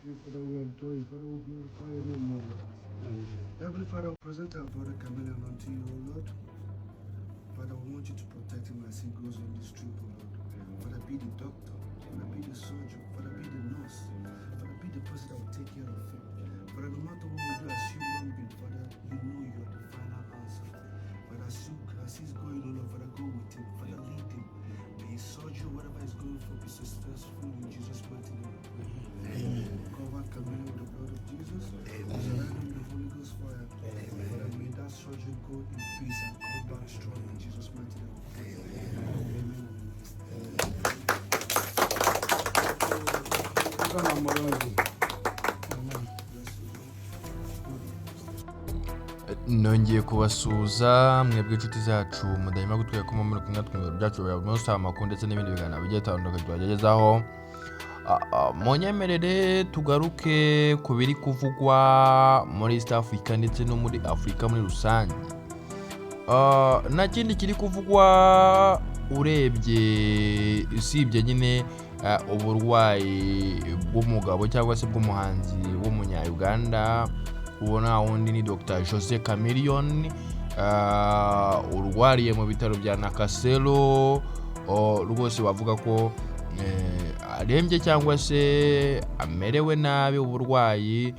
You, Father, we adore you. Father, we glorify your name, O Lord. Heavenly Father, we present our brother Chameleon unto you, O Lord. Father, we want you to protect him as he goes on this trip, O Lord. Father, be the doctor. Father, be the surgeon. Father, be the nurse. Father, be the person that will take care of him. Father, no matter what we do as human beings, Father, you know you are the final answer. Father, as he's going, O Lord, Father, go with him. Father, lead him. May his surgery, whatever he's going for, be successful in Jesus' mighty name. We pray. Amen. Cover Chameleon with the blood of Jesus. Amen. Surround him with the Holy Ghost fire. Amen. Father, may that surgery go in peace and come back strong in Jesus' mighty name. Amen. Amen. Amen. Bless you, Lord. Nongeye kubasuhuza mwebwe inshuti zacu mudahima gutwereka ko muri kumwe natwe mu biganiro byacu bya buri munsi, amakuru ndetse n'ibindi biganiro bigiye bitandukanye tubagezaho. Munyemerere tugaruke ku biri kuvugwa muri East Africa ndetse no muri Afurika muri rusange. Nta kindi kiri kuvugwa urebye usibye nyine uburwayi bw'umugabo cyangwa se bw'umuhanzi w'umunya-Uganda. Uwo nta wundi ni Dr Jose Chameleone, urwariye mu bitaro bya Nakasero. Rwose bavuga ko arembye cyangwa se amerewe nabi, uburwayi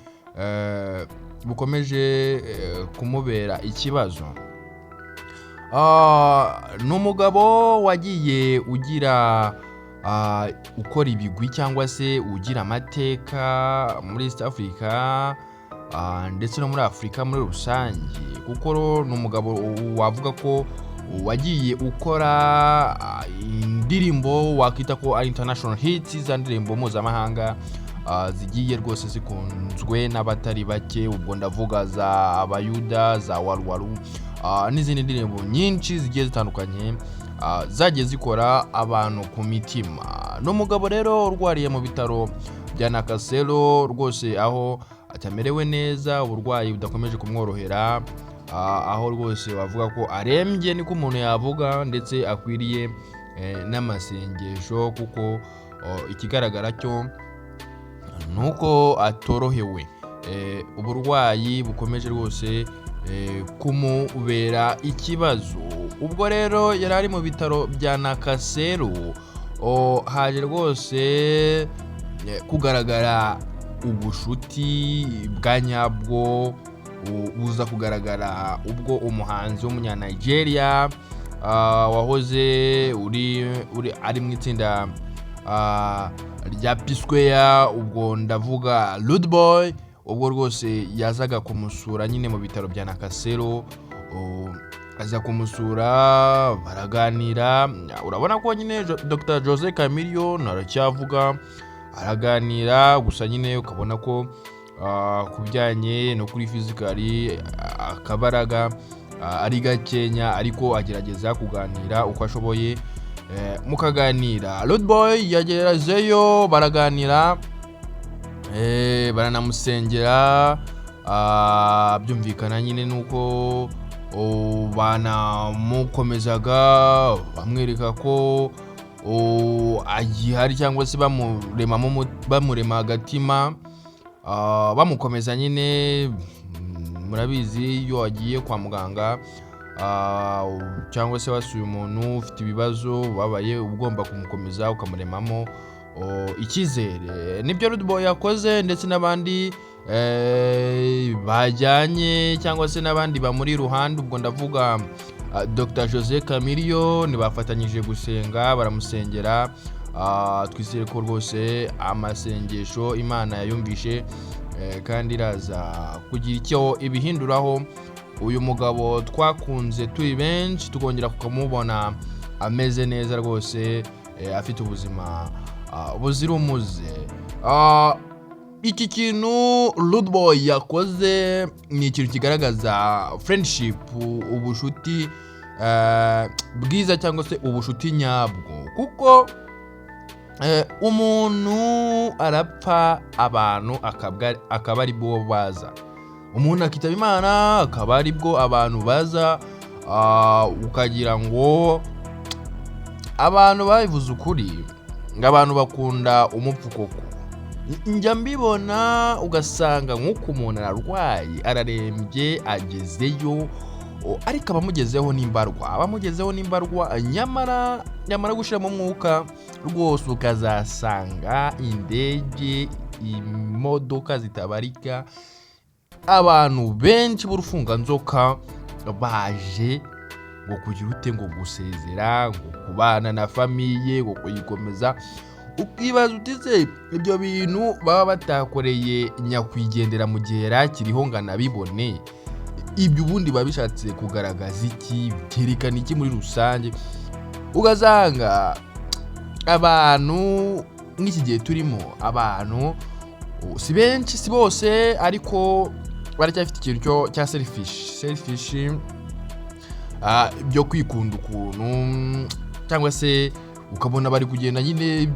bukomeje kumubera ikibazo. Ni umugabo wagiye ugira ukora ibigwi cyangwa se ugira amateka muri East Africa ndetse no muri Afurika muri rusange, kuko ni umugabo wavuga ko wagiye ukora indirimbo wakita ko ari international hits, za ndirimbo mpuzamahanga zigiye rwose zikunzwe n'abatari bake. Ubwo ndavuga za Abayuda, za Waruwaru n'izindi ndirimbo nyinshi zigiye zitandukanye zagiye zikora abantu ku mitima. Ni umugabo rero urwariye mu bitaro bya Nakasero rwose, aho atamerewe neza, uburwayi budakomeje kumworohera, aho rwose bavuga ko arembye, niko umuntu yavuga, ndetse akwiriye n'amasengesho, kuko ikigaragara cyo nuko atorohewe. Uburwayi bukomeje rwose kumubera ikibazo. Ubwo rero yari ari mu bitaro bya Nakasero, haje rwose kugaragara ubushuti bwa nyabwo buza kugaragara ubwo umuhanzi w'umunya-Nigeria wahoze uri ari mu itsinda rya P-Square, ubwo ndavuga Rude Boy, ubwo rwose yazaga kumusura nyine mu bitaro bya Nakasero. Aza kumusura baraganira. Urabona ko nyine Dr Jose Chameleone aracyavuga, araganira, gusa nyine ukabona ko ku bijyanye no kuri physically akabaraga ari gakenya, ariko agerageza kuganira uko ashoboye. Mukaganira, Rude Boy yagerazeyo baraganira, baranamusengera. Byumvikana nyine nuko banamukomezaga bamwereka ko agihari, cyangwa se bamurema agatima, bamukomeza nyine. Murabizi iyo wagiye kwa muganga cyangwa se wasuye umuntu ufite ibibazo, ubabaye, uba ugomba kumukomeza ukamuremamo icyizere. Nibyo Rude Boy yakoze ndetse n'abandi bajyanye cyangwa se n'abandi bamuri iruhande. Ubwo ndavuga Dr Jose Chameleone, bafatanyije gusenga, baramusengera. Twizere ko rwose amasengesho Imana yayumvishe, kandi iraza kugira icyo ibihinduraho. Uyu mugabo twakunze turi benshi tukongera tukamubona ameze neza rwose. afite ubuzima buzira umuze. Iki kintu Rude Boy yakoze ni ikintu kigaragaza friendship, ubushuti bwiza cyangwa se ubushuti nyabwo, kuko umuntu arapfa, abantu akaba ari bwo baza. Umuntu akitaba Imana, akaba ari bwo abantu baza, ukagira ngo abantu babivuze ukuri ngo abantu bakunda umupfu koko. Njya mbibona, ugasanga nk'uko umuntu ararwaye, ararembye, agezeyo, ariko abamugezeho n'imbarwa, abamugezeho n'imbarwa. Nyamara nyamara gushyiramo umwuka rwose, ukazasanga indege, imodoka zitabarika, abantu benshi b'urufunganzoka baje ngo kugira ute, ngo gusezera, ngo kubana na famille, ngo kuyikomeza. Ukibaza uti: "Se ibyo bintu baba batakoreye nyakwigendera mu gihe yari akiriho ngo anabibone, ibyo ubundi biba bishatse kugaragaza iki? Byerekana iki muri rusange?" Ugasanga abantu nk'iki gihe turimo, abantu si benshi, si bose, ariko baracyafite ikintu cya selfish, byo kwikunda ukuntu, cyangwa se ukabona bari kugenda nyine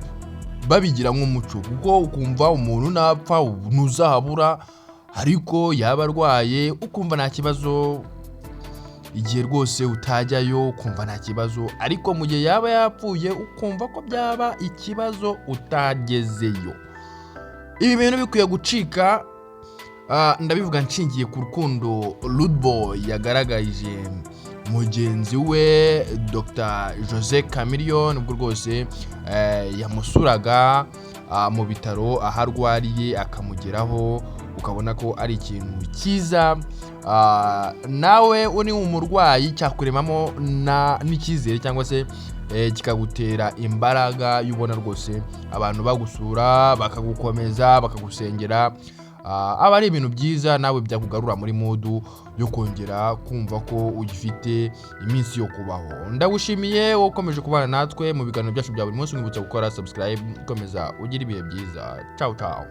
babigira nk'umuco, kuko ukumva umuntu napfa ntuzahabura, ariko yaba arwaye ukumva nta kibazo, igihe rwose utajyayo ukumva nta kibazo, ariko mu gihe yaba yapfuye ukumva ko byaba ikibazo utagezeyo. Ibi bintu bikwiye gucika. Ndabivuga nshingiye ku rukundo Rude Boy yagaragaje mugenzi we Dr Jose Chameleone, ubwo rwose yamusuraga mu bitaro aho arwariye, akamugeraho, ukabona ko ari ikintu cyiza. Nawe uri umurwayi cyakuremamo n'icyizere cyangwa se kikagutera imbaraga iyo ubona rwose abantu bagusura, bakagukomeza, bakagusengera. Aba ari ibintu byiza, nawe byakugarura muri mood yo kongera kumva ko ugifite iminsi yo kubaho. Ndagushimiye wowe ukomeje kubana natwe mu biganiro byacu bya buri munsi. Nkwibutsa gukora subscribe. Komeza ugire ibihe byiza. Ciao ciao.